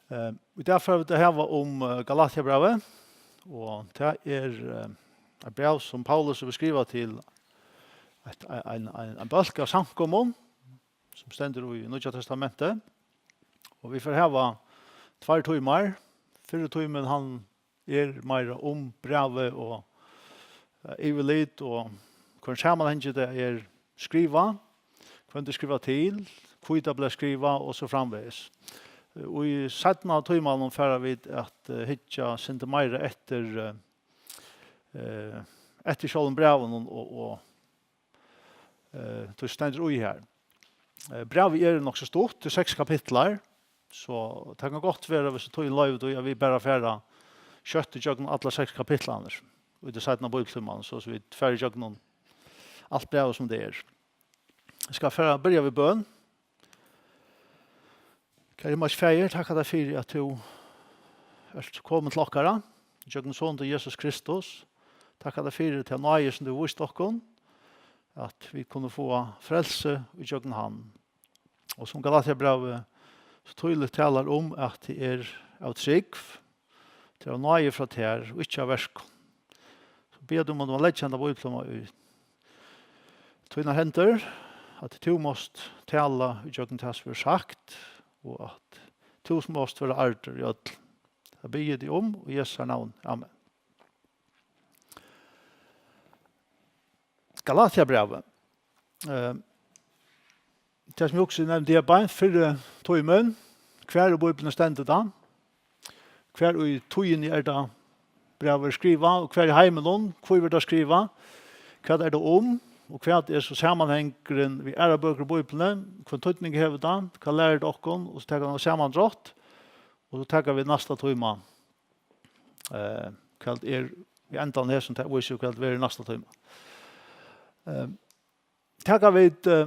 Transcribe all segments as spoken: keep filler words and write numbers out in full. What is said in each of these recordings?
Eh, í dag fara vit at hava um, eh, Galatiabrævið, og tað er, eh, eitt bræv, sum Paulus hevur skrivað til eitt, ein, ein, ein bólk av samkomum, sum stendur í Nýggja Testamenti. Og vit fara hava tveir tímar. Fyrri tímin, hann er meira um brævið og, eh, yvirlit og hvønn samanhangi tað er skrivað, hvønn tað er skrivað til, hví tað bleiv skrivað og so framvegis. Í seinna tímanum fara vit at, eh, hyggja sindur meira eftir, eh, eh, eftir sjálvum brævinum og, og, eh, tí stendur í her. Eh, brævið er nokk so stutt, tað er seks kapitlar, so tað kann gott vera, viss tíðin loyvir tí, at vit bara fara skjótt ígjøgnum allar seks kapitlarnar í tí seinna bíbliutímanum, so, so vit fara ígjøgnum alt brævið sum tað er. Eg skal fara, byrja við bøn. Kæri himmalski Faðir, takk at tað fyri, at tú ert komin til okkara, gjøgnum Son tín Jesus Kristus. Takk at tað fyri ta náði, sum tú vísti okkum, at vit kunnu fáa frelsi í gjøgnum hann. Og sum Galatiabrævið so týðiligt talar um, at tað er av trúgv, tað er av náði frá tær og ikki av verkum. So biði eg um, at tú má leggja henda bíbliuna í tínar hendur, at tú mást tala í gjøgnum tað, sum verður sagt, og at tú mást vera ærdur í øllum. Tað biði eg teg um, í Jesu navni. Amen. Galatiabrævið. Eh, tað, sum eg hugsi, nevndi eg beint fyrri tímin. Hvar í Bíbliuni stendur tað? Hvar í tíðini er tað brævið skrivað, og hvar í heiminum? Hví verður tað skrivað? Hvat er tað um? Og hvat er so samanhangurin við aðrar bøkur í Bíbliuni? Hvønn týdning hevur tað? Hvat lærir tað okkum? Og so taka vit eitt samandrátt, og so taka vit næsta tíma. Eh, hvat er í endan hesum, tað vísir jo, hvat verður næsta tíma. Eh, taka vit, eh,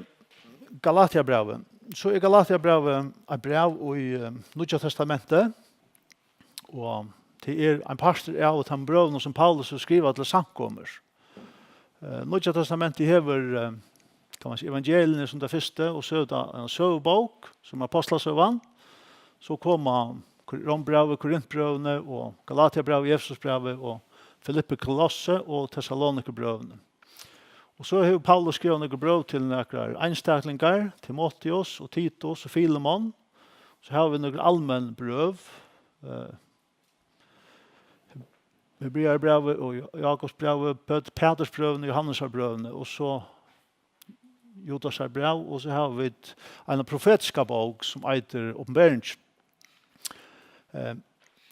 Galatiabrævið. So er Galatiabrævið eitt bræv í, eh, Nýggja Testamenti, og tað er ein partur av teimum brøvunum, sum Paulus hevur skrivað til samkomur. Eh, Nýggja Testamentið hevur, eh, kann man siga, evangeliini sum tað fyrsta, og so er tað ein søgubók, sum er Ápostlasøgan. So koma Kor-, Rómbrævið, Korintbrøvini og Galatiabrævið, Efesusbrævið og Filippi, Kolossi og Tessalonikubrøvini. Og so hevur Paulus skrivað nøkur brøv til nakrar einstaklingar, Timoteus og Titus og Filemon. So hava vit nøkur almenn brøv, eh, Hebrearabrævið og Jakobsbrævið, Pet-, Petursbrøvini, Jóhannesarbrøvini, og so Judasarbræv, og so hava vit eina profetiska bók sum eitur Opinberingin. Eh,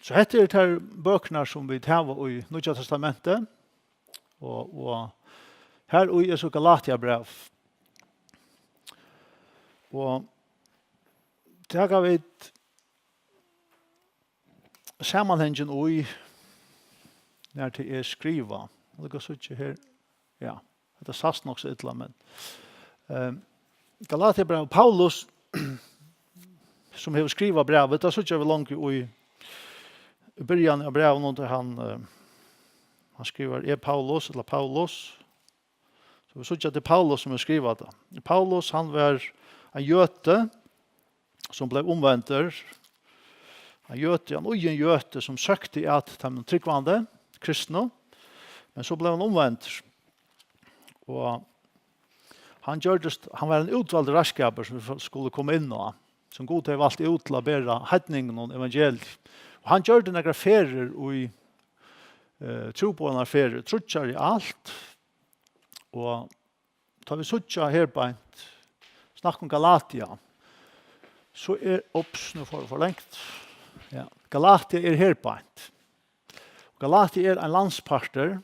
so hetta eru tær bøkurnar sum vit hava í Nýggja Testamenti, og, og her í er so Galatiabræv. Og taka vit samanhangin í, nær tað er skrivað. Nú kann síggja her. Ja, hetta sæst nokk so illa, men, ehm, Galatiabræv, Paulus, sum hevur skrivað brævið, tað síggja vit longu í, í byrjan av brævinum, tá hann, eh, hann skrivar, "Eg Paulus", ella Paulus. So vit síggja, at tað er Paulus, sum hevur skrivað tað. Paulus, hann var ein jødi, sum bleiv umvendur. Ein jødi, ein íðin jødi, sum søkti at teimum trúgvandi, kristnu, men so bleiv hann umvendur. Og hann gjørdist, hann var ein útvaldur rættskapur, sum vit skulu koma inn á, sum Gud hevði valt út til at bera heidningunum evangeliið. Og hann gjørdi nakrar ferðir í, eh, trúboðarferðir, tríggjar í alt. Og tá vit síggja her beint, snakk um Galatia, so er, ups, nú fór eg for langt. Ja, Galatia er her beint. Galatia er ein landspartur,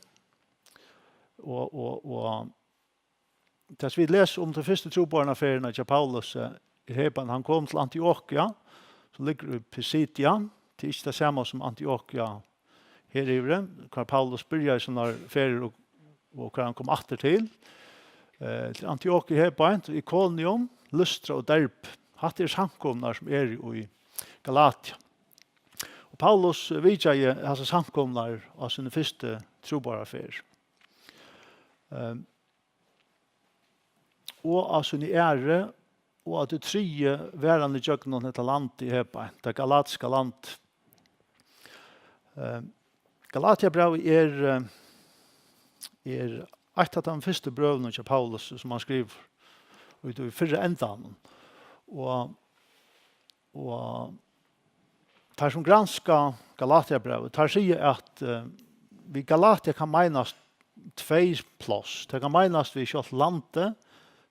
og, og, og tað, sum vit lesa um ta fyrstu trúboðarferðina hjá Paulus, eh, er her beint, hann kom til Antiokia, sum liggur í Pisidia. Tað er ikki tað sama sum Antiokia her yviri, hvar Paulus byrjaði sínar ferðir og, og hvar hann kom aftur til. Eh, til Antiokia her beint, Ikonium, Lystra og Derbe. Hatta eru samkomurnar, sum eru í Galatia. Og Paulus vitjaði hasar samkomurnar á síni fyrstu trúboðarferð. Ehm, og á síni aðru og at í triði var hann ígjøgnum hetta landið her beint, tað galatiska land. Eh, Galatiabrævið er, eh, er eitt av teimum fyrstu brøvunum hjá Paulus, sum hann skrivar í, í fyrra endanum. Og, og teir, sum granska Galatiabrævið, teir siga, at, eh, við Galatia kann meinast tvey pláss. Tað kann meinast við sjálvt landið,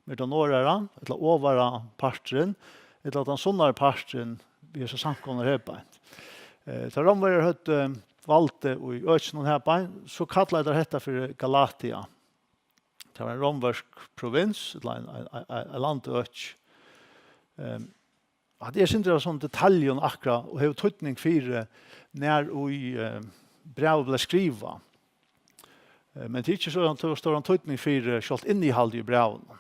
við tað norðara, ella ovara parturin, ella tann sunnari parturin við hesar samkomurnar her beint. Eh, tá Rómverjar høvdu valdið í økinum her beint, so kallaðu teir hetta fyri Galatia. Tað var ein rómversk provins, ella ein, ein, ein, ein landøki. Ehm, Hatta er sindur av sovorðnum detaljum akkurát og hevur týdning fyri, nær í, eh, brævið bleiv skrivað. Eh, men tað er ikki so, so stóran týdning fyri sjálvt innihaldið í brævinum.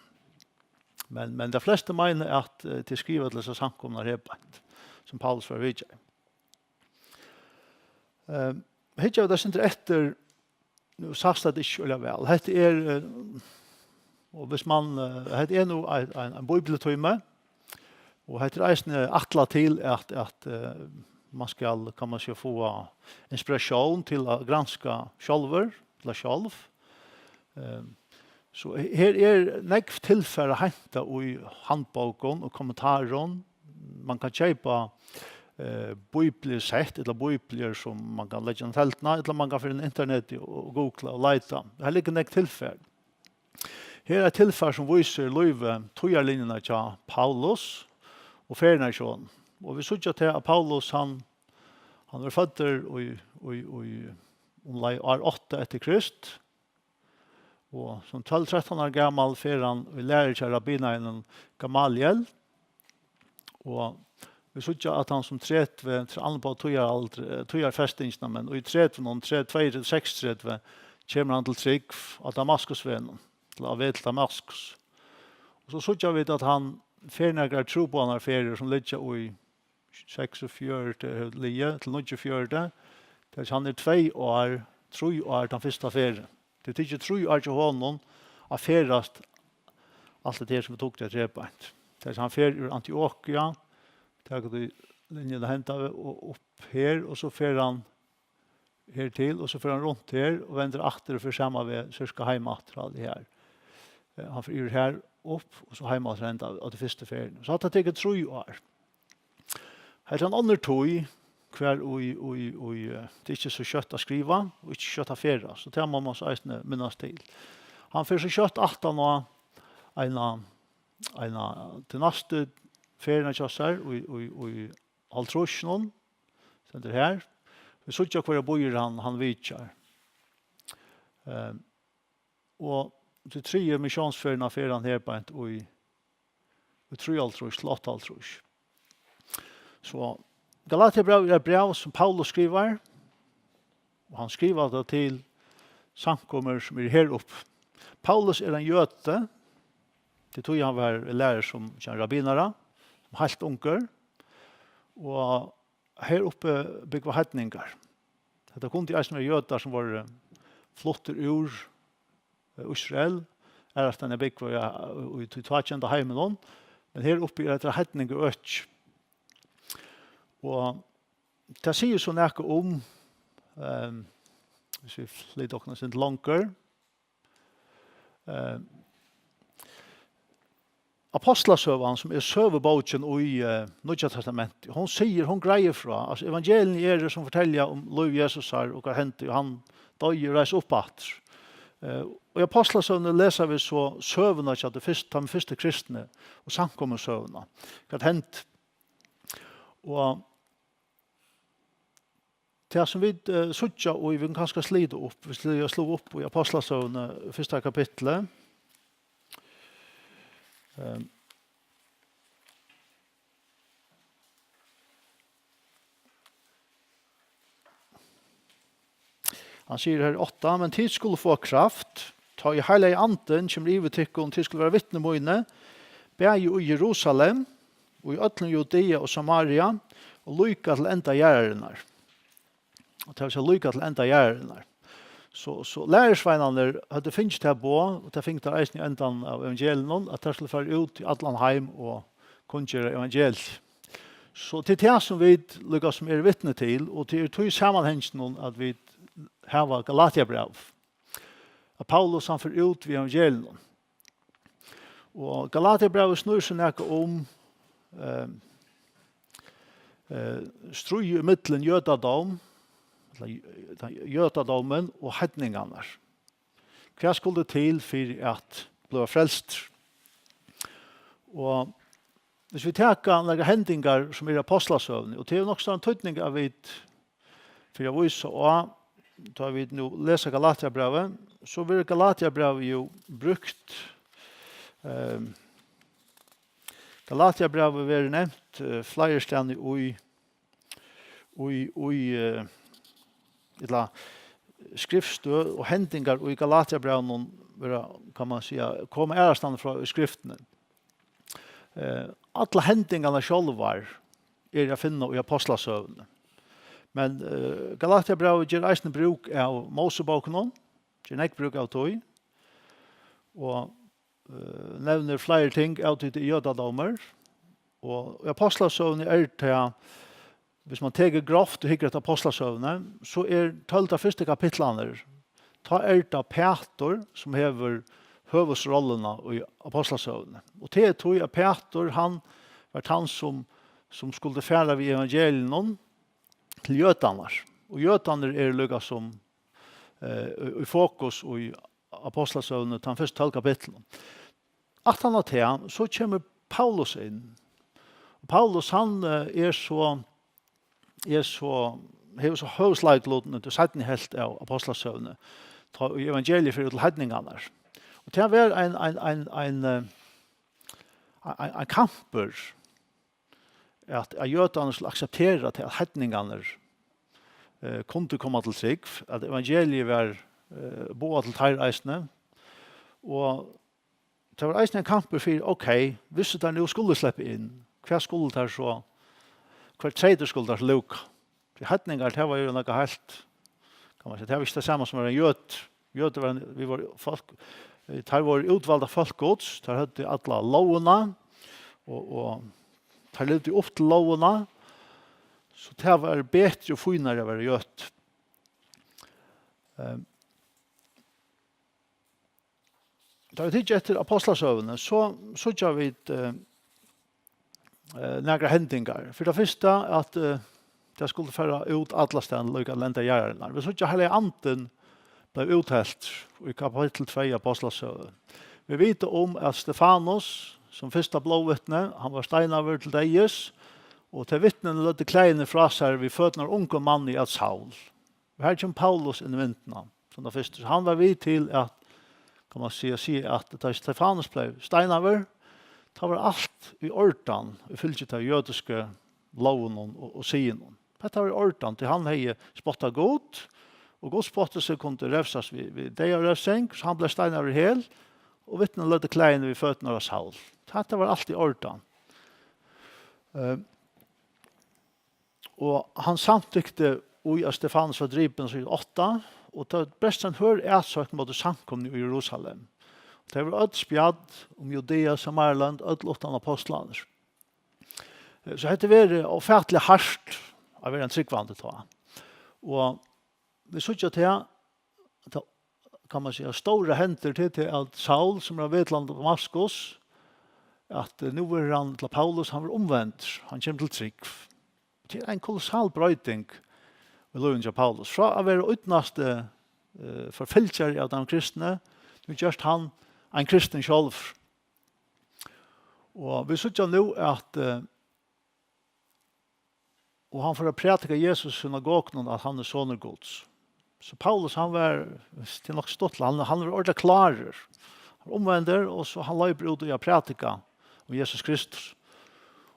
Men, men tey flestu meina, at, eh, tað er skrivað til hesar samkomurnar her beint, sum Paulus var vitja í. Eh, Hyggja vit eitt sindur eftir, nú sæst tað ikki øgiliga væl. Hetta er, eh, og hvis man, eh, hetta er nú ein, ein, ein bíbliutími, og hetta er eisini ætlað til at, at, eh, man skal, kann man siga, fáa inspiratión til at granska sjálvur, ella sjálv. Eh, so he-, her er nógv tilfar at heinta í handbókum og kommentarum. Man kann keypa, eh, bíbliusett ella bíbliur, sum man kann leggja inn á telduna, ella man kann fara inn á internetið og googla og leita. Her liggur nógv tilfar. Her er eitt tilfar, sum vísir lívið, tíðarlinjuna hjá Paulus og ferðina hjá honum. Og vit síggja til, at Paulus, hann, hann var føddur í, í, í umleið ár átta eftir Krist. Og sum tólv, trettan ára gamal fer hann í læru hjá rabbinaranum Gamaliel. Og vit síggja, at hann sum tretivu, til annað á tíðaraldri, eh, tíðarfestingina, men í tretivu, um tretivu, tveyogtretivu, seksogtretivu, kemur hann til trúgv á Damaskusvegnum, til, á veg til Damaskus. Og so síggja vit, at hann fer nakrar trúboðanarferðir, sum liggja í seksogfjøruti, hevur ligið til níggjuogfjøruti. Tað er, hann er tvey ár, trý ár tann fyrsta ferðin. Tað er tikið trý ár hjá honum at ferðast alt hetta her, sum vit hugdu eftir her beint. Tað er, hann fer úr Antiokia, tekur tí linjuna henda veg og upp her, og so fer hann her til, og so fer hann runt her og vendir aftur og fer sama veg, sirka heim aftur, alt tað her. Eh, hann fer yvir her upp, og so heim aftur henda á tí fyrstu ferðini. So hatta tekur trý ár. Hetta er ein onnur tíð, hvar í, í, í, eh, tað er ikki so skjótt at skriva, og ikki skjótt at ferðast, so tað má man so eisini minnast til. Hann fer so skjótt aftan á eina, eina, til næstu ferðina hjá sær, í, í, í hálvtrýssunum, stendur her. Vit síggja, hvørjar býir hann, hann vitjar. Eh, og til triðju missiónsferðina fer hann her beint í, í trýoghálvtrýss til áttaoghálvtrýss. So, Galatiabræv er eitt bræv, sum Paulus skrivar, og hann skrivar tað til samkomur, sum eru her uppi. Paulus er ein jødi, tað er tí hann var lærari sum, sum rabbinara, sum heilt ungur, og her uppi búgva heidningar. Hetta kundu eisini vera jødar, sum vóru fluttir úr, eh, Ísrael, aðrastaðni at búgva, ja, í tí tá kenda heiminum, men her uppi er eitt heidningaøki. Og tað sigur so nakað um, ehm, hvis vit flyta okkum eitt sindur longur, eh, Ápostlasøgan, sum er søgubókin í, eh, Nýggja Testamenti, hon sigur, hon greiðir frá, altso, evangeliini eru, sum fortelja um lív Jesusar og hvat hendi, og hann doyði og reis upp aftur. Eh, og í Ápostlasøguni lesa vit so søguna hjá tí fyrst-, teimum fyrstu kristnu og samkomusøguna, hvat hendi. Og tað, sum vit, eh, síggja, og vit kunnu kanska slita upp, vit sliga, sláa upp í Ápostlasøguni, fyrsta kapitli. Ehm, hann sigur her átta: "Men tit skulu fáa kraft, tá ið Heilagi Andin kemur yvir tykkum, tit skulu vera vitni míni, bæði í Jerusalem, og í øllum Judea og Samaria, og líka til enda jarðarinnar." Og tað vil siga líka til enda jarðarinnar. So, so lærisveinarnir høvdu fingið tað boð, og tað fingu teir eisini í endan av evangeliinum, at teir skuldu fara út í allan heim og, kunngera evangeliið. So tað er tað, sum vit líka sum eru vitni til, og tað er tí samanhanginum, at vit hava Galatiabræv. At Paulus, hann fer út við evangelium. Og Galatiabrævið snýr seg nakað um, eh, eh, stríð í millum jødadóm, ella jø-, jødadómin og heidningarnar. Hvat skuldi til fyri at blíva frelstur? Og hvis vit taka nakrar hendingar, sum eru í Apostlasøguni, og tað hevur nokk stóran týdning, at vit, fyri at vísa á, tá vit nú lesa Galatiabrævið, so verður Galatiabrævið jú brúkt, ehm, Galatiabrævið verður nevnt, eh, fleiri staðni í, í, í, eh, ella skriftstøð og hendingar í Galatiabrævinum verða, kann man siga, koma aðrastaðni frá í skriftini. Eh, allar hendingarnar sjálvar eru at finna í Apostlasøguni. Men, eh, Galatiabrævið ger eisini brúk av Mósebókunum, ger nógv brúk av tí, og, eh, nevnir fleiri ting av tí tað er jødadómur. Og í Apostlasøguni er tað, hvis man tekur grovt og hyggur eftir Apostlasøguni, so er tólvta fyrstu kapitlarnir, tá er tað Pætur, sum hevur høvuðsrolluna í Apostlasøguni. Og tað er tí, at Pætur, hann var tann, sum, sum skuldi fara við evangeliinum til jødarnar. Og jødarnir eru líka sum, eh, í, í fokus í Apostlasøguni, tann fyrstu tólv kapitlunum. Aftan á tað, so kemur Paulus inn. Og Paulus, hann, eh, er so, er so, hevur so høvuðsleiklutin í seinnu helvt av Apostlasøguni, tá ið evangeliið fer út til heidningarnar. Og tað var ein, ein, ein, ein, eh, ein, ein kampur, at, at jødarnir skuldu akseptera til, at heidningarnir, eh, kundu koma til trúgv, at evangeliið var, eh, boðað til teir eisini. Og tað var eisini ein kampur fyri, ok, hvis teir nú skuldu sleppa inn, hvat skuldu teir so, hvørjar treytir skuldu teir so lúka? Tí heidningar, tað var jú nakað heilt, kann man siga, tað var ikki tað sama sum at vera ein jødi. Jødi var ein, vit vóru fólk, eh, teir vóru útvalda fólk Guds, teir høvdu alla lógina, og, og teir livdu upp til lógina, so tað var betri og fínari at vera jødi. Ehm, Tá vit hyggja eftir Apostlasøguni, so síggja vit, eh, eh, nakrar hendingar. Fyri tað fyrsta, at, eh, tað skuldi fara út allastaðni, líka til enda jarðarinnar. Vit síggja, Heilagi Andin bleiv úthelltur í kapittul tvey í Apostlasøgu. Vit vita um, at Stefanus, sum fyrsta blóðvitni, hann var steinaður til deyðis, og tey vitnini løgdu klæðini frá sær við føturnar á ungum manni, æt Saul. Og her kemur Paulus inn í myndina, sum tann fyrsti. So hann var við til at, kann man siga, siga, at tá Stefanus bleiv steinaður, tá var alt í ordan, í fylgju av jødisku lógunum og, og siðunum. Hetta var í ordan, tí hann hevði spottað Gud, og Gud spottið seg kundi revsast við, við deyðarevsing, so hann bleiv steinaður í hel, og vitnini løgdu klæðini við føturnar á Saul. Hetta var alt í ordan. Eh, Og hann samtykti í, at Stefanus var dripin, síðu átta, og tá brast ein hørð atsókn móti samkomuni í Jerusalem. Og tey vóru øll spjadd um Judea, Samariland, øll uttan apostlarnir. Eh, so hetta var ófatiliga hart at vera ein trúgvandi tá. Og vit síggja tað, tað, kann man siga, stóra hendir til, til at Saul, sum er á veg til Damaskus, at, eh, nú verður hann, til Paulus, hann verður umvendur, hann kemur til trúgv. Tað er ein kolossal broyting í lívinum hjá Paulus. Frá at vera ídnasti, eh, forfylgjari av teimum kristnu, nú gerst hann ein kristin sjálvur. Og vit síggja nú, at, eh, og hann fer at prædika Jesus í synagogunum, at hann er sonur Guds. So Paulus, hann var, tað er nokk stuttligt, hann, hann var ordiliga klárur. Hann umvendir, og so hann loypur út í at prædika um Jesus Kristus.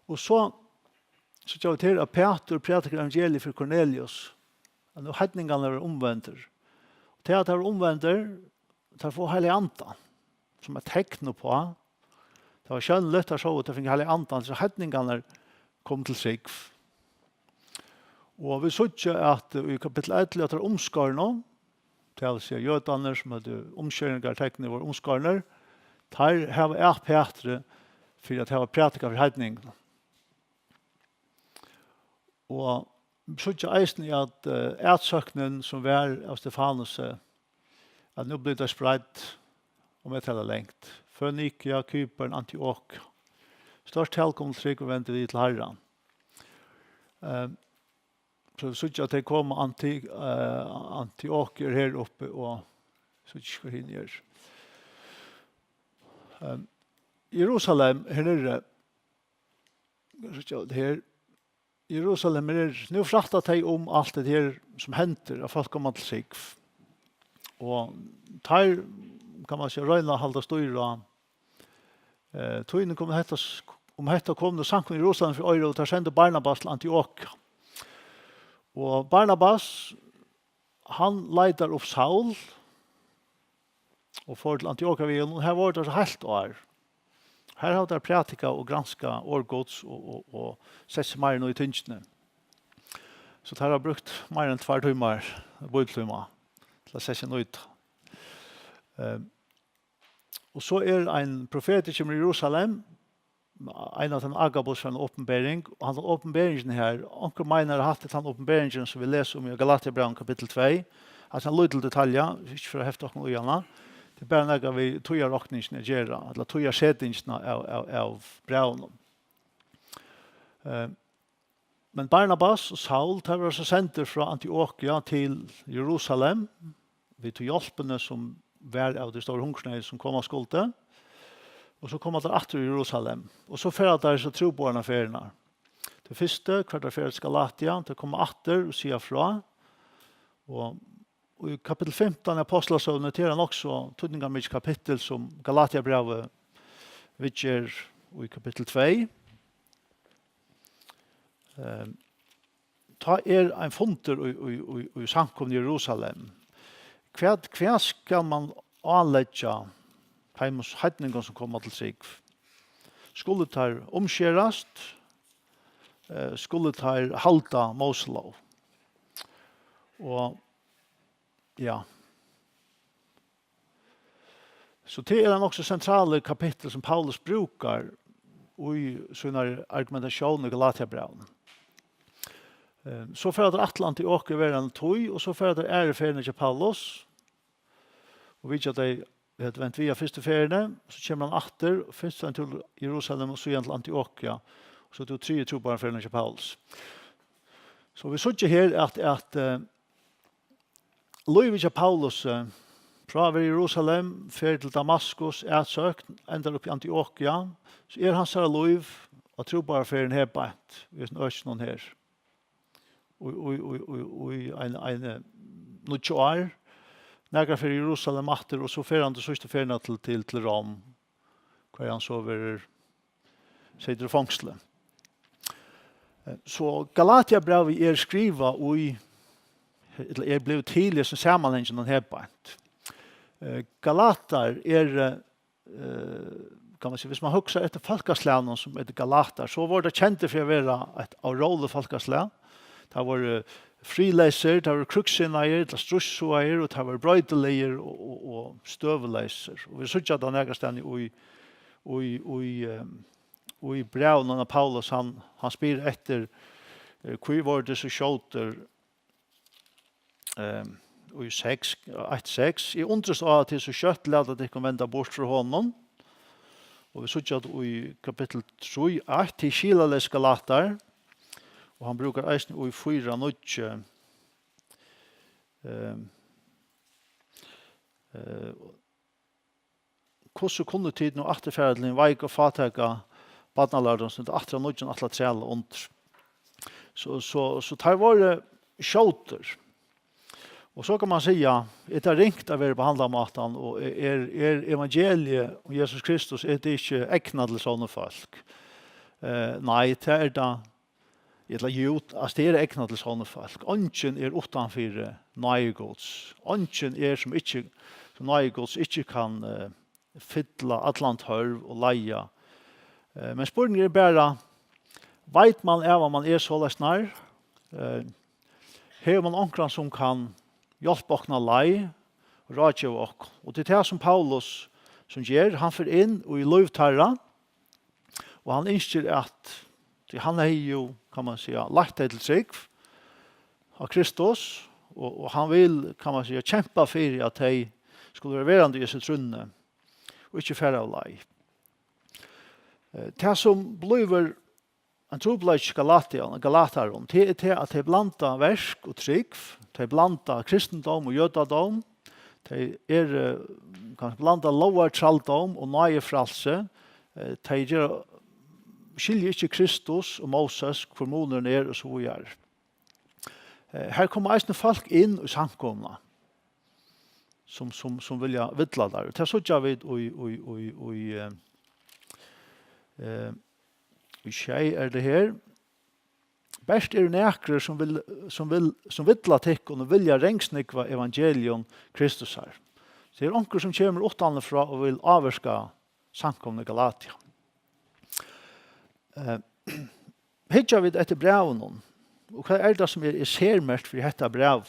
Og so, so síggja vit her, at Pætur prædikar evangeliið fyri Kornelius, at nú heidningarnir eru umvendir. Og til at teir eru umvendir, teir fáa Heilagan Andan, sum eitt tekn uppá. Tað var sjónligt, teir sóu, at teir fingu Heilagan Andan, so heidningarnir komu til trúgv. Og vit síggja, at í kapittul ellivu, at teir umskornu, tað vil siga, jødarnir, sum høvdu umskeringarteknið, vóru umskornir, teir hava av Pætri fyri at hava prædikað fyri heidningunum. Og síggja eisini, at, eh, atsóknin, sum var av Stefanusi, at nú blivu tey spreidd um Italia langt. Fønikia, Kypern, Antiokia. Stórt tal kom til trúgv og vendu við til Harran. Eh, so vit síggja, at tey koma Anti-, eh, Antiokia er her uppi, og síggja ikki, hvar hin er. Eh, Jerusalem, her niðri, síggja, her, Jerusalem er, nú frætta tey um alt det her, sum hendir, at fólk koma til trúgv. Og teir, kann man siga, royna at halda stýr á, eh, tíðin kom hetta s-, um hetta kom nú samkoman í Jerusalem fyri oyra, og teir sendu Barnabas til Antiokia. Og Barnabas, hann leitar upp Saul og fór til Antiokia við honum, og har vóru teir so heilt ár. Har hava teir prædikað og granskað orð Guds og, og, og sett seg meir inn í tingini. So teir hava brúkt meir enn tveir tímar, bíbliutímar, til at seta seg inn í tað. Ehm, og so er ein profetur kemur í Jerusalem, ein av teimum, Agabus, fær eina opinbering, og handan opinberingin her, onkur meinar, at hatta er tann opinberingin, sum vit lesa um í Galatiabrævinum kapittul tvey, altso ein lítil detalja, ikki fyri at hefta okkum í hana, tað er bara nakað við tíðarrokningina at gera, ella tíðarsetingina av, av, av brævinum. Eh, men Barnabas og Saul, teir vóru so sendir frá Antiokia til Jerusalem, við tí hjálpini, sum var av tí stóru hungursneyð, sum koma skuldi. Og so koma teir aftur í Jerusalem. Og so fara teir so trúboðarnar ferðirnar. Tað fyrsta, hvar teir fara til Galatia, teir koma aftur og siga frá. Og, og í kapittul fimtan í Apostlasøguni, tað er nokk so týdningarmikið kapittul, sum Galatiabrævið viðger í kapittul tvey. Ehm, tá er ein fundur í, í, í, í samkomuni í Jerusalem. Hvat, hvat skal man áleggja teimum heidningum, sum koma til trúgv? Skulu teir umskerast? Eh, skulu teir halda Móselóg? Og, ja. So tað er ein nokk so sentralur kapittul, sum Paulus brúkar í sínari argumentatión í Galatiabrævinum. Eh, so fara teir aftur til Antiokia, verandi ein tíð, og so fara teir aðru ferðina hjá Paulus, og vitja tey, hetta vend við á fyrstu ferðini, so kemur hann aftur, fyrst ein túr til Jerusalem og síðan til Antiokia, og so til triðju trúboðarferðina hjá Paulus. So vit síggja her, at, at, eh, lívið hjá Paulusi, eh, frá at vera í Jerusalem, fer til Damaskus, atsókn, endar upp í Antiokia, so er hansara lív á trúboðarferðini her beint, í hesum økinum her. Í, í, í, í, í ein, ein, eh, níggju ár. Nakrar ferðir í Jerusalem aftur, og so fer hann til síðstu ferðina til, til, til Rom, har hann so verður settur í fongsli. Eh, so Galatiabrævið er skrivað í, ella er blivið til í hesum samanhanginum her beint. Eh, Galatar er, eh, eh, kann man siga, hvis man hugsar eftir fólkaslagnum, sum eitur Galatar, so vóru teir kendir fyri at vera eitt óróligt fólkaslag. Teir vóru fríðleysir, teir vóru krígssinnaðir, ella stríðshugaðir, og teir vóru broytiligir og, og, og støðuleysir. Og vit síggja tað nakrastaðni í, í, í, ehm, í brævinum av Paulus, hann, hann spyr eftir, eh, hví vóru tit so skjótir, ehm, í seks, eitt seks: Eg undrist á, at tit so skjótt lata tykkum venda burt frá honum. Og vit síggja at í kapittul trý eitt: Tit skilaleysu Galatar, og hann brúkar eisini í fýra níggju, ehm, eh, Hvussu kunnu tit nú aftur fara til hin veika og fátæka barnalærdóm, sum tit aftur av nýggjum ætla at træla undir? So, so, so teir vóru skjótir. Og so kann man siga, er tað ringt at vera upp á handan mátan, og er, er evangeliið um Jesus Kristus, er tað ikki egnað til sonni fólk? Eh, nei, tað er tað. Ella jú, altso, tað er egnað til sonni fólk. Eingin er uttan fyri náði Guds. Eingin er, sum ikki, sum náði Guds ikki kann, eh, fylla allan tørv og leiða. Eh, men spurningurin er bara, veit man av, at man er soleiðis nær? Eh, hevur man onkran, sum kann hjálpa okkum á leið, ráðgeva okkum? Og tað er tað, sum Paulus, sum ger, hann fer inn í lív teirra, Og hann ynskir at, tí hann hevði jú, kann man siga, leitt tey til trúgv á Kristus, og, og hann vil, kann man siga, kempa fyri, at tey skulu vera verandi í hesi trúnni, og ikki fara av leið. Eh, tað, sum blívur ein trupulleiki hjá Galatian-, Galatarum, tað er tað, at tey blanda verk og trúgv, tey blanda kristindóm og jødadóm, tey eru, kanska blanda lógartrældóm og náðifrælsi, eh, tey gera, skilja ikki Kristus og Moses, hvør munurin er, og so víðari. Eh, her koma eisini fólk inn í samkomuna, sum, sum, sum vilja villa teir. Og tað síggja vit í, í, í, í, eh, eh, í sjey er tað her. Bert eru nakrir, sum vil, sum vil, sum villa tykkum og vilja rangsnúgva evangelium Kristusar. So er onkur, sum kemur uttanfrá og vil ávirka samkomuna í Galatia. Eh, hyggja vit eftir brævinum, og hvat er tað, sum er, er sermerkt fyri hetta bræv?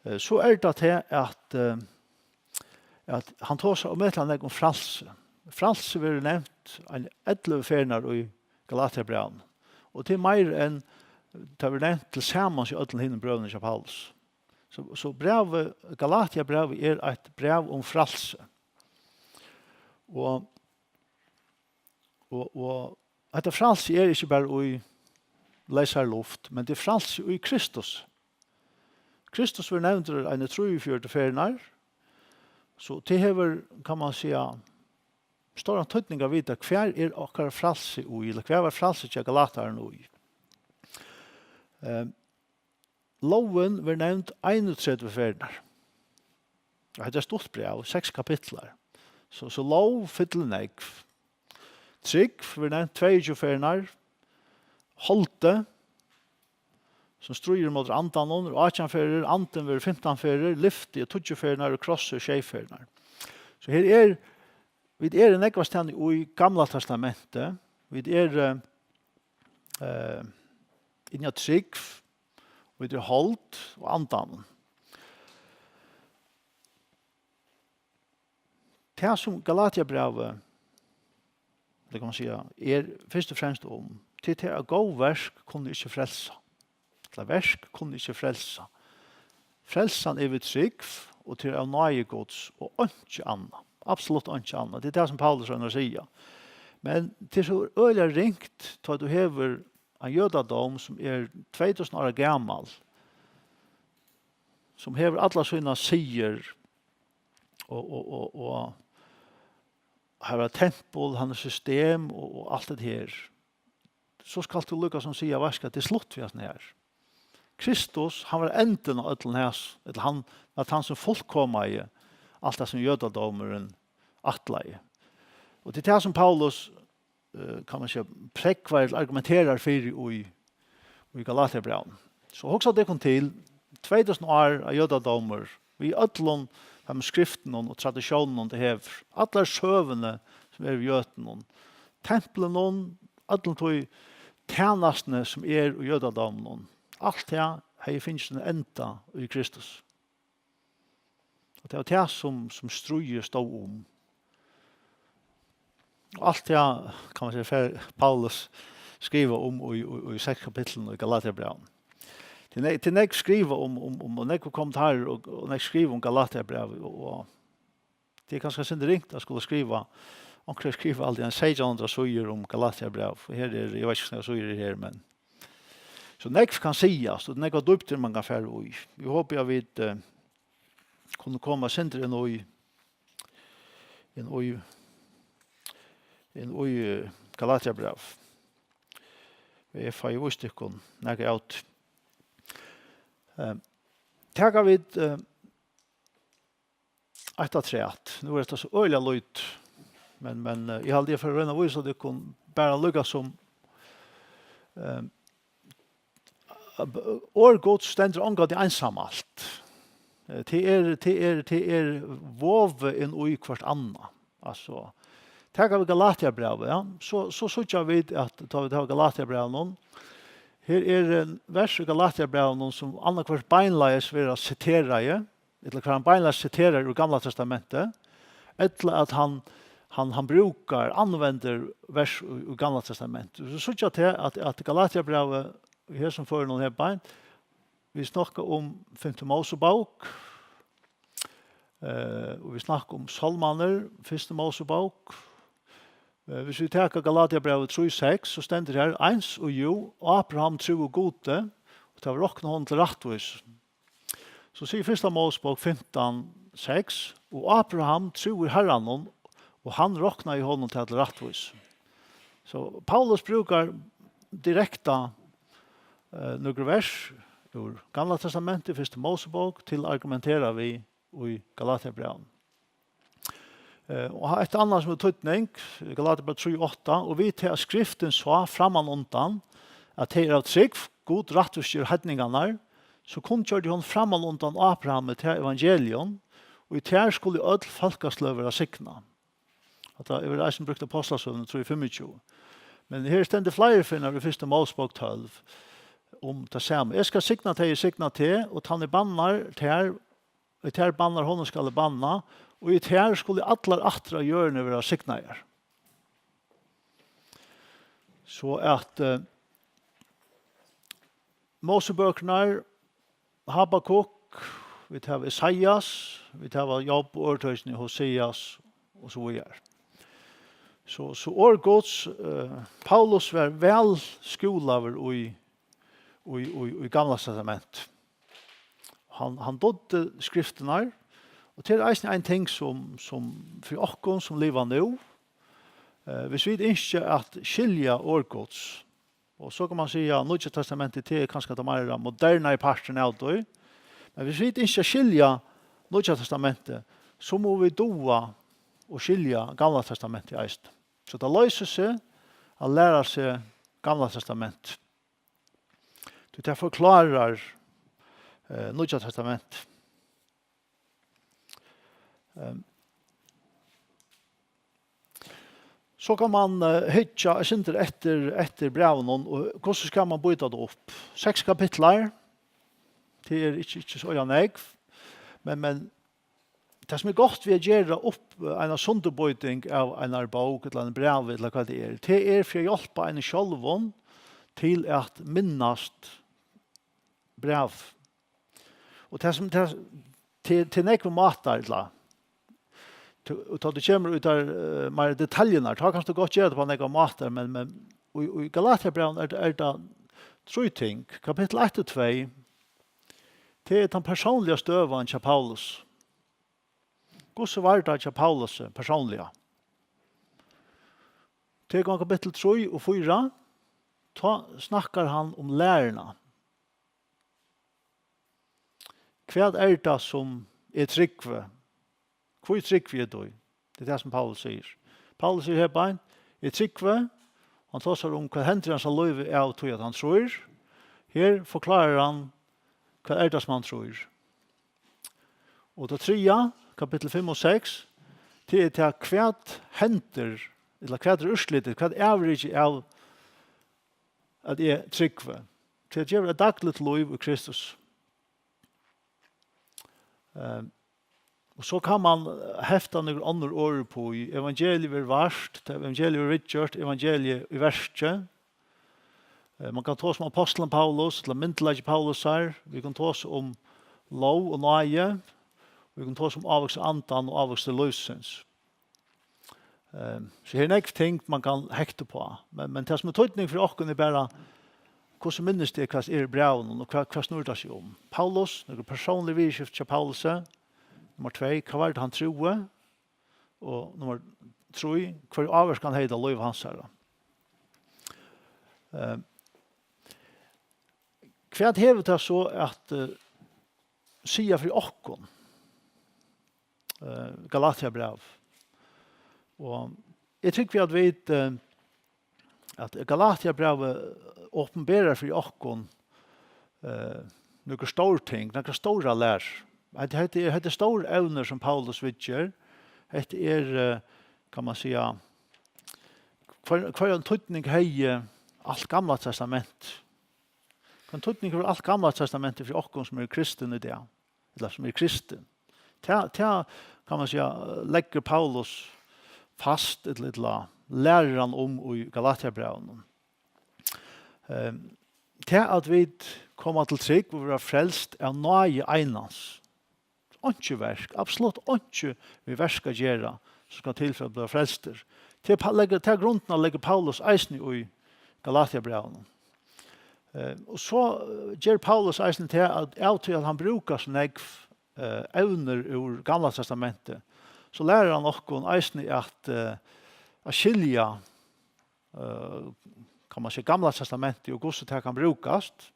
Eh, so er tað tað, at, eh, at hann tosar ómetaliga nógv um frælsi. Frælsi verður nevnt ein ellivu ferðirnar í Galatiabrævinum, og tað er meira enn tað verður nevnt til samans í øllum hinum brøvunum hjá Paulus. So, so brævið, Galatiabrævið er eitt bræv um frælsi. Og, og, og hetta frælsi er ikki bara í leysari luft, men tað er frælsi í Kristus. Kristus verður nevndur eini trýogfjøruti ferðirnar, so tað hevur, kann man siga, stóran týdning at vita, hvar er okkara frælsi í, ella hvar var frælsi hjá Galatarum í? Eh, Lógin verður nevnd einogtretivu ferðirnar. Og hetta er stutt bræv, seks kapitlar. So, so lóg fyllir nógv. Trúgv verður nevnt tveyogtjúgu ferðirnar. Holdið, sum stríðir móti andanum, er átjan ferðir, andin verður fimtan ferðir, lyfti er tíggju ferðirnar og krossur sjey ferðirnar. So her er, vit eru nógvastaðni í Gamla Testamenti. Vit eru, eh, inni á trúgv, vit eru hold og andanum. Tað, sum Galatiabrævið, tað kann man siga, er fyrst og fremst um, tað er tað, at góð verk kunnu ikki frelsa. Ella verk kunnu ikki frelsa. Frelsan er við trúgv, og tað er av náði Guds, og einki annað. Absolutt einki annað. Tað er tað, sum Paulus roynir at siga. Men tað er so øgiliga ringt, tá tú hevur ein jødadóm, sum er tvey túsund ára gamal, sum hevur allar sínar siðir, og, og, og, og har var tempul, hann er system og, og alt det her. So skalt tú líka sum siga, veitst hvat, tað er slutt við hasum her. Kristus, hann var endin á øllum hasum, ella hann var tann, sum fullkomaði alt tað, sum jødadómurin ætlaði. Og tað er tað, sum Paulus, eh, kann man siga, prógvar ella argumenterar fyri í, í Galatiabrævinum. So hugsa tykkum til, tvey túsund ár av jødadómur, við øllum teimum skriftunum og tradisjónunum, tað hevur, allar søguni, sum er við jødunum, templinum, øllum tí tænastuni, sum er í jødadóminum. Alt tað hevði fingið sín enda í Kristus. Og tað var tað, sum, sum stríðið stóð um. Og alt tað, kann man siga, fer Paulus skriva um í, í, í seks kapitlum í Galatiabrævinum. Tað er nógv, tað er nógv skriva um, um, um, og nógv kommentarar og, og nógv skriva um Galatiabrævið, og, og tað er kanska eitt sindur ringt at skula skriva, onkur hevur skrivað alt í ein seytjan hundrað síður um Galatiabræv, og her er, eg veit ikki, hvussu nógvar síður er her, men so nógv kann sigast, og nógvar dýpdir man kann fara í. Eg hopi, at vit, eh, kunnu koma eitt sindur inn í, inn í, inn í, eh, Galatiabræv. Eg fái víst tykkum nakað av tí. Eh, taka vit, eh, eitt afturat. Nú er hetta so øgiliga lítið, men, men, eh, eg haldi, eg fari at royna at vísa tykkum bara líka sum, eh, orð Guds stendur ongantíð einsamalt. Eh, tað er, tað er, tað er vovið inn í hvørt annað. Altso, taka vit Galatiabrævið, ja, so, so síggja vit, at tá vit hava Galatiabrævinum, her er, eh, vers í Galatiabrævinum, sum annaðhvørt beinleiðis verða siteraði, ella hvar hann beinleiðis siterar úr Gamla Testamenti, ella at hann, hann, hann brúkar, anvendir vers í, í Gamla Testament. So síggja tey, at, at Galatiabrævið, í hesum førinum her beint, vit snakka um fimtu Mósebók, eh, og vit snakka um Sálmarnar, fyrstu Mósebók. Eh, hvis vit taka Galatiabrævið trý seks, so stendur her, eins og jú, Abraham trúði Gudi, og tað var roknað honum til rættvísi. So sigur fyrsta Mósebók fimtan seks, og Abraham trúði Harranum, og hann roknaði honum tað til rættvísi. So Paulus brúkar direkta, eh, nøkur vers úr Gamla Testamenti, fyrstu Mósebók, til at argumentera við í Galatiabrævinum. Eh, og eitt annað sum er týdning, Galatiabrævið trý átta, og við tað at skriftin sá framman undan, at tey er av trúgv, Gud rættvísger heidningarnar, so kunngjørdi hon framman undan Abrahami tað evangelium, og í tær skulu øll fólkasløg vera signað. Hatta er eisini brúkt í Apostlasøguni trý fimmogtjúgu. Men her stendur fleiri ferðir í fyrstu Mósebók tólv um tað sama. Eg skal signa tey, eg signa teg, og tann eg bannar tær, í tær bannar, honum skal eg banna, og í tær skulu allar ættir á jørðini vera signaðar. So at, eh, Mósebøkurnar, Habakuk, vit hava Esaias, vit hava Job, Orðtøkini, Hoseas og so víðari. So, so orð Guds, eh, Paulus var væl skúlaður í, í, í, í Gamla Testament. Hann, hann dugdi skriftirnar, og tað er eisini ein ting sum, sum fyri okkum sum liva nú, eh, hvis vit ynskja at skilja orð Guds, og so kann man siga, Nýggja Testamentið, tað er kanska tann meira moderni parturin av tí. Men hvis vit ynskja at skilja Nýggja Testamentið, so mugu vit duga at skilja Gamla Testamentið eisini. So tað loysir seg at læra seg Gamla Testament. Tí tað forklárar, eh, Nýggja Testament. Ehm, so kann man, eh, hyggja eitt sindur eftir, eftir brævinum, og hvussu skal man býta tað upp? Seks kapitlar, tað er ikki, ikki so øgiliga nógv, men, men tað sum er gott við at gera upp, eh, eina sundurbýting av einari bók, ella einum brævi, ella hvat tað er, tað er fyri at hjálpa einum sjálvum til at minnast bræv. Og tað sum, tað, til, til nógvar mátar, ella, tú, og tá tú kemur út av, eh, meira detaljurnar, tá kanst tú gott gera tað á nógvar mátar, men, men í, í Galatiabrævinum er, er tað trý ting. Kapittul eitt og tvey, tað er tann persónliga støðan hjá Paulus. Hvussu var tað hjá Paulusi persónliga? Tekur hann kapittul trý og fýra, tá snakkar hann um læruna. Hvat er tað sum eg trúgvi? Hví trúgvi eg tí? Tað er tað sum Paulus sigur. Paulus sigur her beint, eg trúgvi, hann tosar um hvat hendir í hansara lívi av tí at hann trýr. Her forklárar hann, hvat er tað sum hann trýr. Og tað triðja, kapittul fimm og seks, tað er tað, hvat hendir, ella hvat er úrslitið, hvat er avrikið av at eg trúgvi? Tað gevur eitt dagligt lív í Kristus. Ehm, og so kann man hefta nøkur onnur orð upp í. Evangeliið verður vart, tað evangeliið verður viðgjørt, evangeliið í verki. Eh, man kann tosa um ápostlan Paulus, ella myndugleiki Paulusar. Vit kunnu tosa um lóg og náði. Vit kunnu tosa um ávøkstur andan og ávøkstur lívsins. Ehm, so her er nógv ting, man kann hekta upp á. Men, men tað sum er týdning fyri okkum er bara, hvussu minnist eg, hvat er í brævinum, og hvat, hvat snýr tað seg um? Paulus, nøkur persónlig viðurskifti hjá Paulusi. Nummar tvey, hvat var tað, hann trúði? Og nummar trý, hvør ávirkan hevði tað á lív hansara? Eh, hvat hevur tað so at, eh, siga fyri okkum? Eh, Galatiabræv. Og eg trúgvi, at vit, eh, at Galatiabrævið opinberar fyri okkum, eh, nøkur stór ting, nakrar stórar lærur. Hetta, hetta er, hetta er stór evnir, sum Paulus viðger. Hetta er, eh, kann man siga, hvør, hvørjan týdning hevði alt Gamla Testament? Hvønn týdning hevur alt Gamla Testamentið fyri okkum, sum eru kristin í dag? Ella sum er kristin. Tað, tað, kann man siga, leggur Paulus fast, ella, ella lærir hann um í Galatiabrævinum. Ehm, tað at vit koma til trúgv og verða frelst av náði einans. Einki verk, absolutt einki við verk at gera, sum skal til fyri at blíva frelstur. Tað er pa-, leggur, tað er grundina leggur Paulus eisini í Galatiabrævinum. Eh, og so, eh, ger Paulus eisini tað at av tí at hann brúkar so nógv, eh, evnir úr Gamla Testamenti, so lærir hann okkum eisini at, eh, at skilja, eh, kann man siga, Gamla Testamenti og hvussu tað kann brúkast.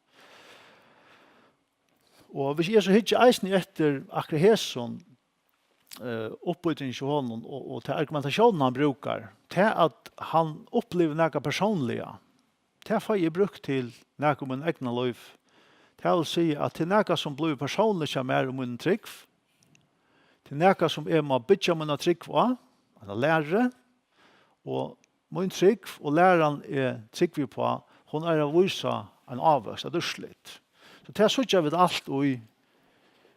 Og hvis eg so hyggi eisini eftir akkurát hesum, eh, uppbýting hjá honum og, og ta argumentasjónin hann brúkar, tað at hann upplivir nakað persónliga, tað fái eg brúkt til nakað um mín egna lív. Tað vil siga at tað er nakað sum blívur persónligt hjá mær og mín trúgv. Tað er nakað sum eg má byggja mína trúgv á, eina læru, og mín trúgv og læran eg trúgvi uppá, hon er at vísa ein ávøkst, eitt úrslit. So tað síggja vit alt í,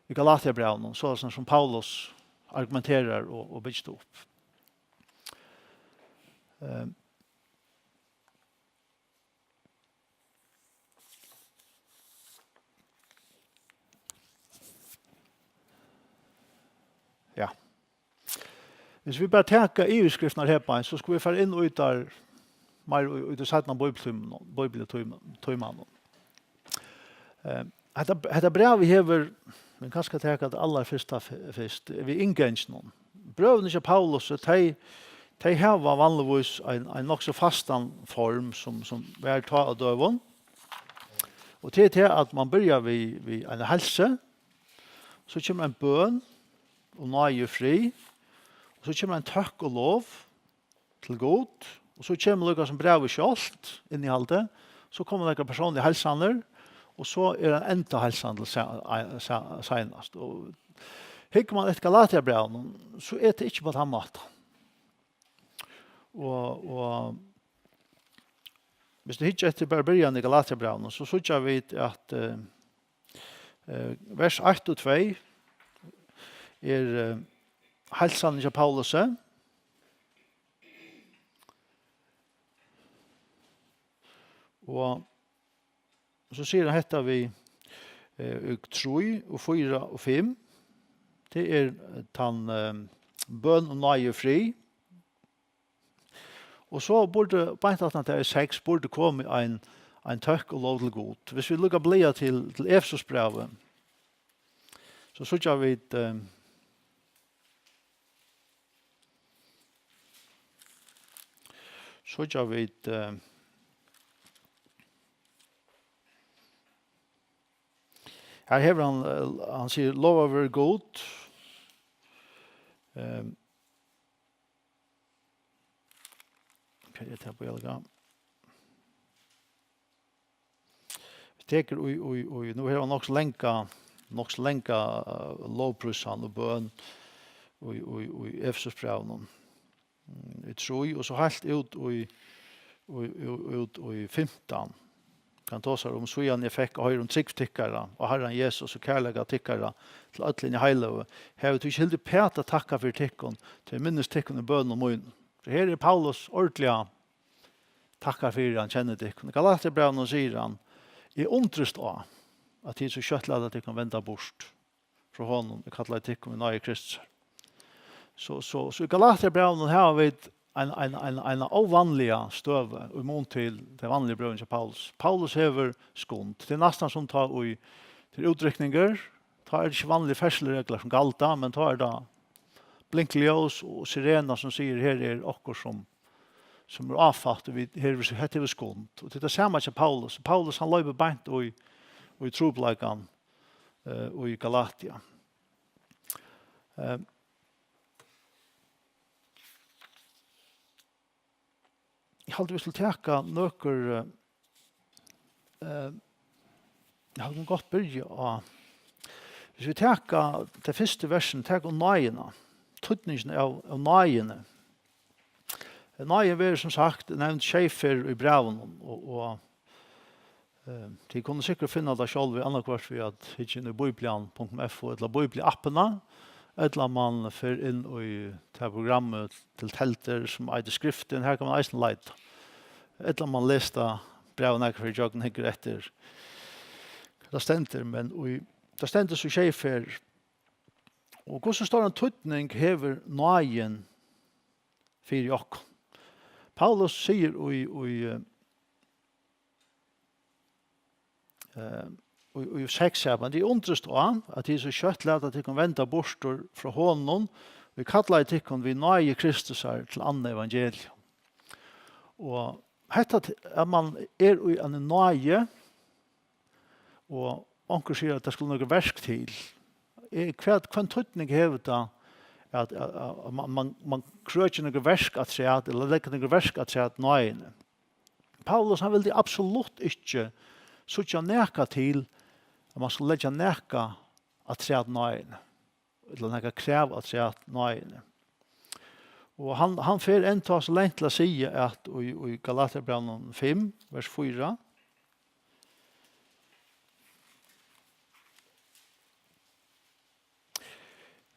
í Galatiabrævinum, so sum, sum Paulus argumenterar og, og byggir upp. Ehm. Ja. Hvis vit bara taka yvirskriftirnar her beint, so skulu vit fara inn í tær meir í, í tí seinna bíbliutímanum, bíbliutímanum. Eh, hetta, hetta brævið hevur, men kanska taka tað allarfyrsta f-, fyrst, við innganginum. Brøvini hjá Paulusi, tey, tey hava vanligvís ein, ein nokk so fastan form, sum, sum var tá á døgum. Og tað er tað, at man byrjar við, við eini heilsu, so kemur ein bøn um náði og frið, og so kemur ein tøkk og lov til Gud, og so kemur líka sum brævið sjálvt, innihaldið, so koma nakrar persónligar heilsanir, og so er ein endaheilsan til se-, ei-, se-, seinast. Og hyggur man eftir Galatiabrævinum, so er tað ikki á tann mátan. Og, og hvis tú hyggur eftir bara byrjan í Galatiabrævinum, so síggja vit at, eh, eh, vers eitt og tvey er, eh, heilsan hjá Paulusi. Og so sigur hann hetta við, eh, í trý og fýra og fimm. Tað er, eh, tann, eh, bøn um náði og frið. Og so burdi, beint aftan á tað í seks, burdi komið ein, ein tøkk og lov til Gud. Hvis vit líka blaða til, til Efesusbrævið, so síggja vit, eh, síggja vit, eh, her hevur hann, eh, hann sigur, "Lovaður veri Gud." Eh, hvat er tað, Bjørg? Tekur í, í, í, nú hevur hann nokk so langa, nokk so langa, eh, lovprísan og bøn í, í, í Efesusbrævinum. Mm, í trý, og so heilt út í, í, í, út í fimtan. Hann tosar um, "Síðan eg fekk at hoyra um trúgv tykkara og Harran Jesus og kærleika tykkara til øll hini heiløgu, havi tí ikki hildið pæt at takka fyri tykkum, tí eg minnist tykkum í bønum mínum." So her er Paulus ordiliga takkar fyri, hann kennir tykkum. Í Galatiabrævinum sigur hann, "Eg undrist á, at tit so skjótt lata tykkum venda burt frá honum, ið kallaði tykkum í náði Krists." So, so, so í Galatiabrævinum hava vit ein, ein, ein, eina óvanliga støðu í mun til tey vanligu brøvini hjá Paulus. Paulus hevur skund. Tað er næstan sum tá ið tað er útrykningur, tá er tað ikki vanligar ferðslureglur sum galda, men tá er tað blinkljós og sirena sum sigur, "Her er okkurt sum, sum er áfatt, og vit, her er, hetta hevur skund." Og tað er tað sama hjá Paulus. Paulus, hann loypur beint í, í trupulleikan, eh, í Galatia. Eh, eg haldi, vit skulu taka nøkur, eh, eh, eg haldi, vit kunnu gott byrja á, hvis vit taka tey fyrstu versini, taka um náðina, týdningin av, av náðini. Náðin verður, sum sagt, nevnd sjey ferð í brævinum, og, og, eh, tit kunnu sikkurt finna tað sjálv, annaðhvørt við at hyggja inn í biblian punktum f o ella Bibliaappina, ella mann fer inn í tað programmið til teldur, sum eitur Skriftin. Har kann mann eisini leita. Ella mann lesur tað brævið nakrar ferðir ígjøgnum, hyggur eftir, hvat tað stendur, men í, tað stendur so sjey ferðir. Og hvussu stóran týdning hevur náðin fyri okkum? Paulus sigur í, í, eh, eh, í, í seks her, men tit undrist á, at tit so skjótt lata tykkum venda burtur frá honum, ið kallaði tykkum við náði Kristusar til annað evangelium. Og hetta, at man er í eini náði, og onkur sigur, at tað skulu nøkur verk til. Eh, hvat, hvønn týdning hevur tað, at, at, at man, man, man krøkir nøkur verk afturat, ella leggur nøkur verk afturat náðini? Paulus, hann vildi absolutt ikki síggja nakað til, at man skuldi leggja nakað afturat náðini, ella nakað krav afturat náðini. Og hann, hann fer enntá so langt til at siga, at í, í Galatiabrævinum fimm, vers fýra,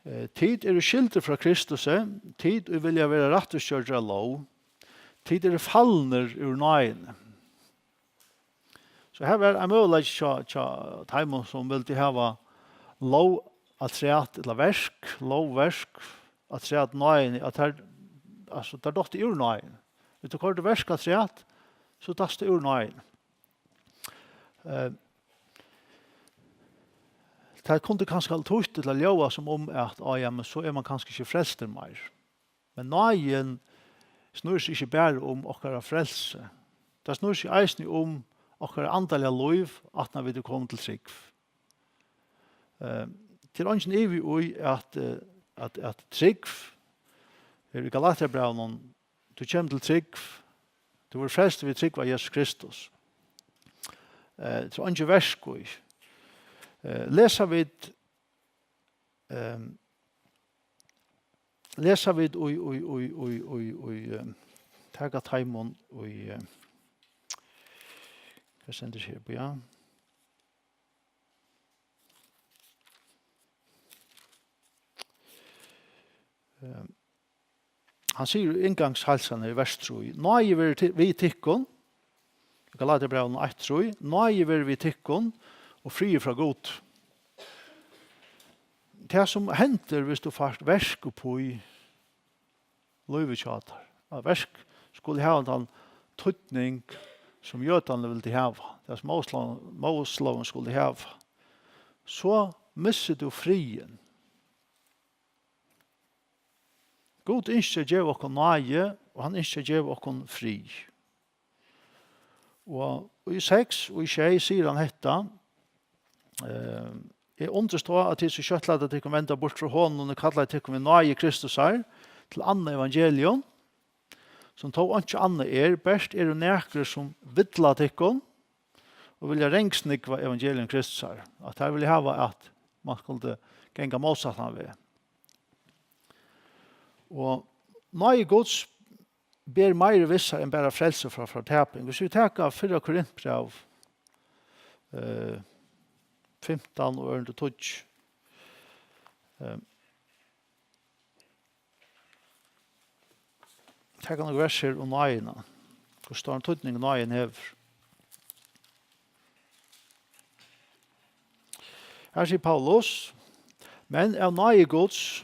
eh, tit eru skildir frá Kristusi, tit, ið vilja vera rættvísgjørdir av lóg, tit eru falnir úr náðini. So her var ein møguleiki hjá, hjá teimum, sum vildu hava lóg afturat, ella verk, lógverk afturat náðini, at teir, altso, teir duttu úr náðini. Viss tú koyrdi verk afturat, so datt tú úr náðini. Eh, tað kundi kanska týtt ella ljóða sum um at, á ja, men so er man kanska ikki frelstur meir. Men náðin snýr seg ikki bara um okkara frelsi. Tað snýr seg eisini um okkara andaliga lív, aftan vit eru komin til trúgv. Eh, tað er eingin ivi í, at, eh, at, at trúgv, her í Galatiabrævinum, tú kemur til trúgv, tú verður frelstur við trúgv á Jesus Kristus. Eh, tað er eingin verk í. Eh, lesa vit, ehm, lesa vit í, í, í, í, í, í, ehm, taka teimum í, ehm, hvat stendur her, ja? Ehm, hann sigur í inngangsheilsan í vers trý: "Náði verður ti-, við tykkum." Galatiabrævinum eitt trý: "Náði verður við tykkum og friður frá Gud." Tað, sum hendir, viss tú fært verk upp í lívið hjá tær, at verk skulu hava tann týdning, sum jødarnir vildu hava, tað, sum Móseslógin, Móseslógin skuldi hava, so missir tú friðin. Gud ynskir at geva okkum náði, og hann ynskir at geva okkum frið. Og í seks og í sjey sigur hann hetta: Eh, eg undrist á, at tit so skjótt lata tykkum venda burt frá honum, ið kallaði tykkum við náði Kristusar til annað evangelium, sum tó einki annað er, bert eru nakrir, sum villa tykkum og vilja rangsnúgva evangelium Kristusar, at teir vilja hava, at man skuldi ganga mótsattan veg. Og náði Guds ber meiri við sær enn bara frelsi frá fortaping. Viss vit taka fyrra Korintbræv, eh, fimtan og ørindi tíggju, eh, taka nøkur vers her um náðina. Hvussu stóran týdning náðin hevur. Her sigur Paulus: "Men av náði Guds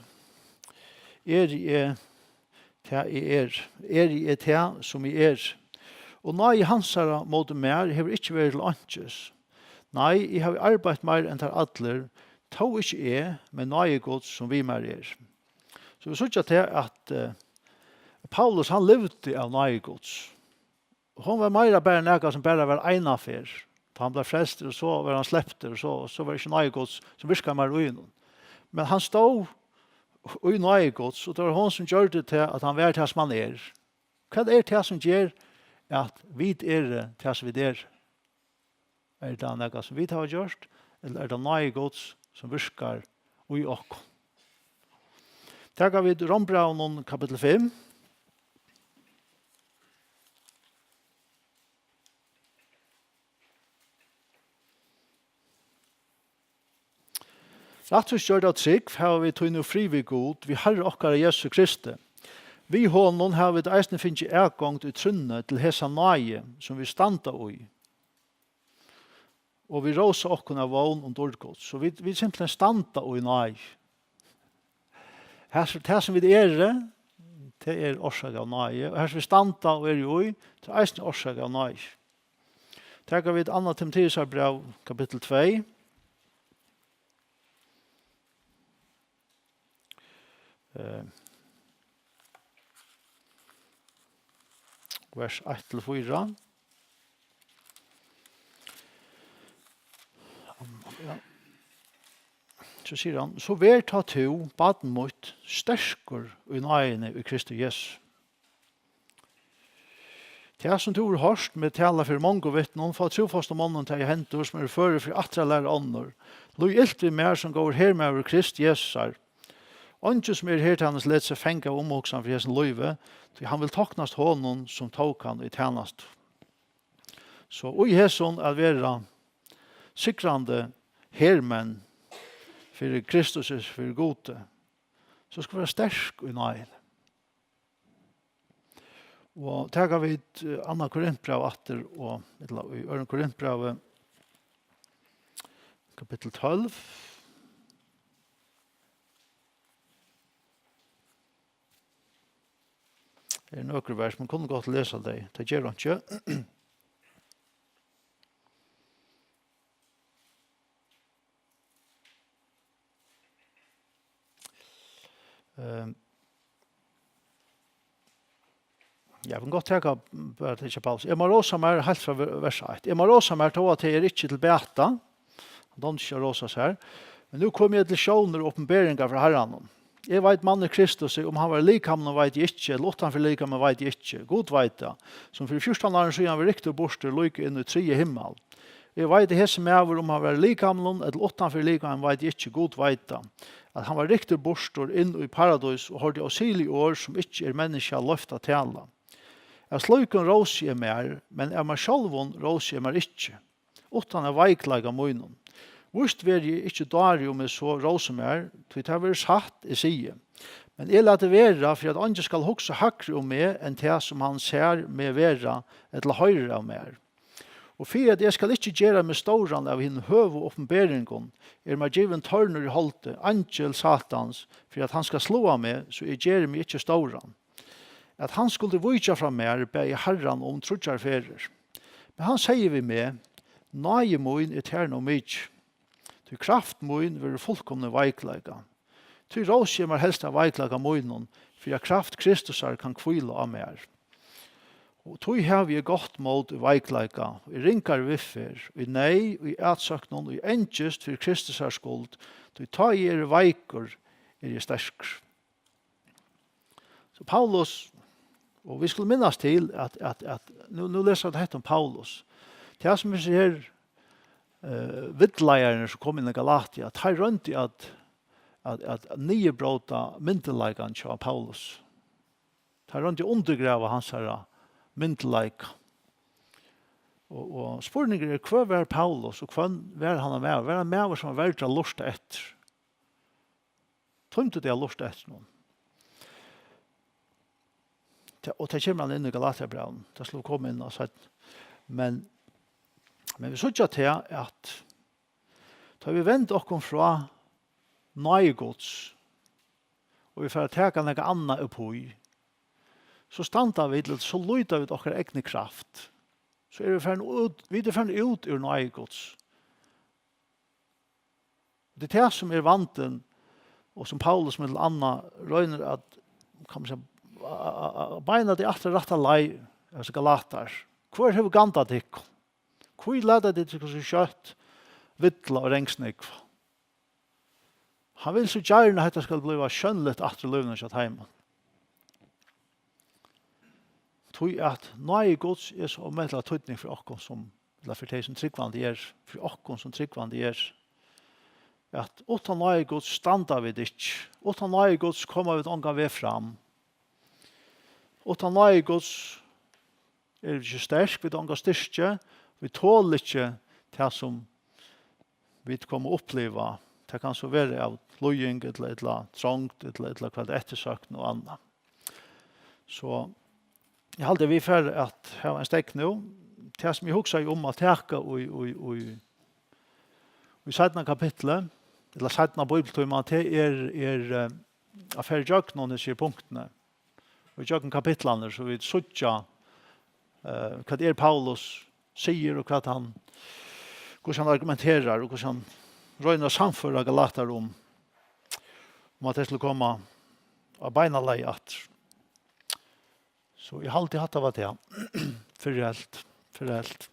eri eg tað, eg er, eri eg tað, sum eg er. Og náði hansara móti mær hevur ikki verið til einkis. Nei, eg havi arbeitt meir enn teir allir, tó ikki eg, men náði Guds, sum við mær er." So vit síggja tað, at, eh, Paulus, hann livdi av náði Guds. Hon var meira bara nakað sum bara var eina ferð. Tá hann bleiv frelstur, og so var hann sleptur, og so, so var ikki náði Guds, sum virkaði meir í honum. Men hann stóð í náði Guds, og tað var hon, sum gjørdi tað, at hann var tað, sum hann er. Hvat er tað, sum ger, at vit eru tað, sum vit eru? Er tað nakað, sum vit hava gjørt, ella er tað náði Guds, sum virkar í okkum? Taka vit Rómbrævinum, kapittul fimm. Rættvísgjørd av trúgv hava vit tí nú frið við Gud, við Harra okkara Jesu Kristi. Við honum hava vit eisini fingið atgongd í trúnni til hesa náði, sum vit standa í, og vit rósa okkum av vón um dýrd Guds. So vit, vit simpelthen standa í náði. Her, tað, sum vit eru, tað er orsakað av náði, og her, sum vit standa og eru í, tað er eisini orsakað av náði. Taka vit Annað Timoteusarbræv, kapittul tvey. Eh, vers eitt til fýra. Ja. So sigur hann: "So ver tá tú, barn mítt, sterkur í náðini í Kristi Jesu." Tað, sum tú hevur hoyrt meg tala fyri mongum vitnum, fá trúfastum monnum tað í hendur, sum eru førir fyri aftur at læra onnur. Líð ilt við mær sum góður hermaður Krists Jesusar. Eingin, sum er hertænari, letur seg fanga av umhugsan fyri hesum lívi, tí hann vil toknast honum, sum tók hann í tænastu. So í hesum at vera sigrandi hermenn fyri Kristus, fyri Gudi, so skal vera sterk í náðini. Og taka vit, eh, Annað Korintbræv aftur, og, ella í Øðrum Korintbrævi, kapittul tólv. Er nøkur vers, man kunnu gott lesa tey. Tað ger einki. Ehm, ja, vit kunnu gott taka bara tað hjá Paulus. Eg má rósa mær, heilt frá ver-, vers eitt. Eg má rósa mær, tó at tað er ikki til bata. Hann dámdi ikki at rósa sær. Men nú komi eg til sjónir og opinberingar frá Harranum. Eg veit mann í Kristus, um hann var í likamnum, veit eg ikki, ella uttan fyri likamið, veit eg ikki. Gud veit tað, sum fyri fjúrtan árum síðan var ryktur burtur líka inn í triðja himmal. Eg veit, at hesin maður, um hann var í likamnum ella uttan fyri likamið, veit eg ikki, Gud veit tað, at hann var ryktur burtur inn í paradís og hoyrdi ósigilig orð, sum ikki er menniskja loyvt at tala. Av slíkum rósi eg mær, men av mær sjálvum rósi eg mær ikki, uttan av veikleika mínum. Víst verði eg ikki dári, um eg so rósi mær, tí tað verður satt, eg sigi. Men eg lati vera, fyri at eingin skal hugsa hægri um meg enn tað, sum hann sær meg vera, ella hoyrir av mær. Og fyri at eg skal ikki gera meg stóran av hinum høgu opinberingum, er mær givin tornur í holdið, eingil Satans, fyri at hann skal sláa meg, so eg geri meg ikki stóran. At hann skuldi víkja frá mær, bað eg Harran um tríggjar ferðir. Men hann segði við meg: Náði mín er tær nóg mikil, tí kraft mín verður fullkomin í veikleika. Tí rósi eg mær helst av veikleika mínum, fyri at kraft Kristusar kann hvíla á mær. Og tí havi eg gott mót í veikleika, í ringari viðferð, í neyð, í atsóknum, í angist fyri Kristusar skuld, tí tá eg eri veikur, eri eg sterkur. So Paulus, og vit skulu minnast til, at, at, at nú, nú lesa vit hetta um Paulus. Tað, sum hesir her, eh, villleiðararnir, sum komu inn í Galatia, teir royndu at, at, at niðurbróta myndugleikan hjá Paulus. Teir royndu at undirgrava hansara myndugleika. Og, og spurningurin er, hvør var Paulus, og hvønn var hann ein maður? Var hann ein maður, sum var verdur at lurta eftir? Tímdu tey at lurta eftir honum? Ta-, og tað kemur hann inn í Galatiabrævinum. Tað skulu vit koma inn á seinni. Men, men vit síggja tað, at tá vit venda okkum frá náði Guds, og vit fara at taka nakað annað uppí, so standa vit, ella so líta vit okkara egnu kraft. So eru vit farin út, vit eru farin út úr náði Guds. Tað er tað, sum er vandin, og sum Paulus millum annað roynir at, kann man siga, a, a, a, a, beina tey aftur á rætta leið, hesir Galatar. Hvør hevur gandað tykkum? Hví lata tit tykkum so skjótt villa og rangsnúgva? Hann vil so gjarna, at hetta skal blíva sjónligt aftur í lívinum hjá teimum. Tí at náði Guds er so ómetaliga týdning fyri okkum sum, ella fyri tey sum trúgvandi er, fyri okkum sum trúgvandi er, at uttan náði Guds standa vit ikki. Uttan náði Guds koma vit ongan veg fram. Uttan náði Guds eru vit ikki sterk, vit hava onga styrki, vit tola ikki tað sum vit koma at uppliva, Tað kann so vera av líðing, ella, ella trongd, ella, ella hvat eftirsøgn og annað. So eg haldi, at vit fara at hava ein steðg nú. Tað, sum eg hugsaði um at taka í, í, í, í seinna kapitli, ella seinna bíbliutíma, tað er, er, eh, at fara ígjøgnum hesi punktini, og ígjøgnum kapitlarnar, so vit síggja, eh, hvat er Paulus sigur, og hvat hann, hvussu hann argumenterar, og hvussu hann roynir at sannføra Galatar um, um at tey skulu koma á beina leið aftur. So eg haldi, hatta var tað. Fyrr helt, fyrr helt.